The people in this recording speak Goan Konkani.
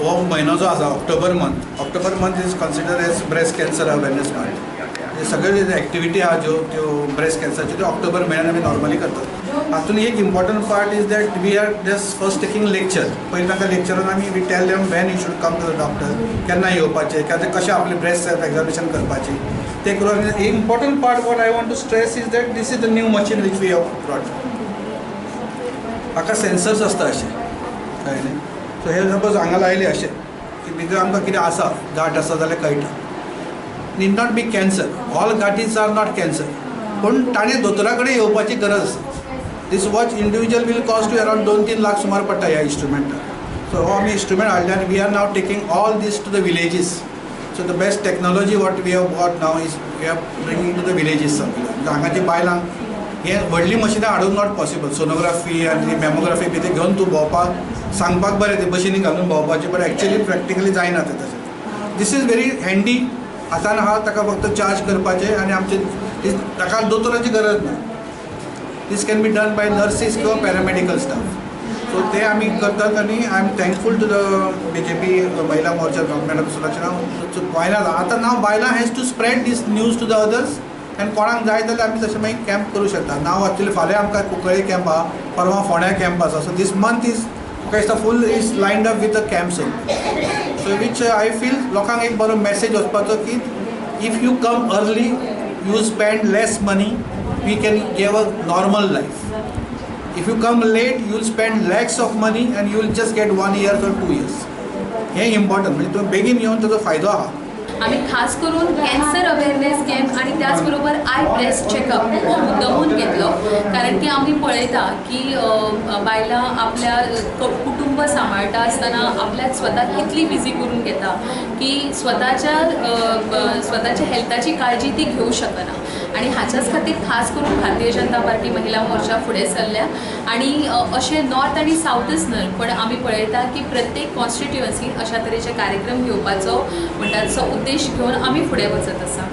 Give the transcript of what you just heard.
हो म्हयनो जो आसा October month, October month is considered as breast cancer awareness month. हे सगळे एक्टिविटी आहा ज्यो त्यो ब्रेस्ट कॅन्सराच्यो त्यो ऑक्टोबर म्हयन्यान आमी नॉर्मली करतात. हातून एक important part is that we are just first taking lecture. पयलीं तांकां लेक्चरान आमी we tell them when you should come to the doctor, केन्ना येवपाचें, केन्ना कशें आपलें ब्रेस्ट सेल्फ एग्जामिनेशन करपाचें तें करून. Important part what I want to stress is that this is the new machine which we have brought. हाका सेन्सर्स आसता अशें, कळ्ळें न्ही. सो हे सपोज हांगा लायले अशें की भितर आमकां कितें आसा, गांठ आसा जाल्यार कळटा. Need not be cancer, all गांठीज are not cancer, पूण ताणें दोतोरा कडेन येवपाची गरज आसा. This watch individual will cost you around 2-3 lakh सुमार पडटा ह्या इन्स्ट्रुमेंटाक. सो हो आमी इन्स्ट्रुमेंट हाडले आनी we are now taking all this to the villages. So the best technology what we have got now is we are bringing to the villages. सगळे हांगाची बायलांक हे व्हडली मशिनां हाडूंक not possible. Sonography आनी मॅमोग्राफी बी ते घेवन तूं भोंवपाक सांगपाक बरें, ते बशिनी घालून भोंवपाचें, बट एक्चुअली प्रॅक्टिकली जायना तें तशें. This is very handy. हातान आहा ताका फक्त चार्ज करपाचें आनी आमचे ताका दोतोराची गरज ना. This can be done by nurses किंवा पॅरामेडिकल स्टाफ. सो ते आमी करतात आनी I am thankful to the BJP Mahila Morcha madam Sulakshana. बायलां आतां नाव बायलां has to spread this news to the others आनी कोणाक जाय जाल्यार आमी तशें मागीर कॅम्प करूं शकता. नाव एक्चुअली फाल्यां आमकां कुंकळ्ळे कॅम्प आहा, परवां फोंड्या कॅम्प आसा. सो दीस मंथ is म्हाका दिसता full is lined up with the camps. So which I feel लोकांक एक बरो मॅसेज वचपाचो की if you come early you spend less money, we can give a normal life. If you come late you will spend lakhs of money and you will just get 1 year or 2 years. हें इम्पॉर्टंट, म्हणजे तुमी बेगीन येवन ताचो फायदो आहा. आमी खास करून कॅन्सर अवेअरनेस कॅम्प आनी त्याचबरोबर I breast checkup हो मुद्दमून घेतलो, कारण की आमी पळयता की बायलां आपल्या कुटुंब सांबाळटा आसतना आपल्याक स्वताक इतली बिजी करून घेता की स्वताच्या हेल्थाची काळजी ती घेवं शकना. आनी हाच्याच खातीर खास करून भारतीय जनता पार्टी महिला मोर्चा फुडें सरल्या. आनी अशें नॉर्थ आनी सावथच न्हय, पण आमी पळयता की प्रत्येक कॉन्स्टिट्युअन्सीन अशा तरेचे कार्यक्रम घेवपाचो म्हणटा तसो उद्देश घेवन आमी फुडें वचत आसा.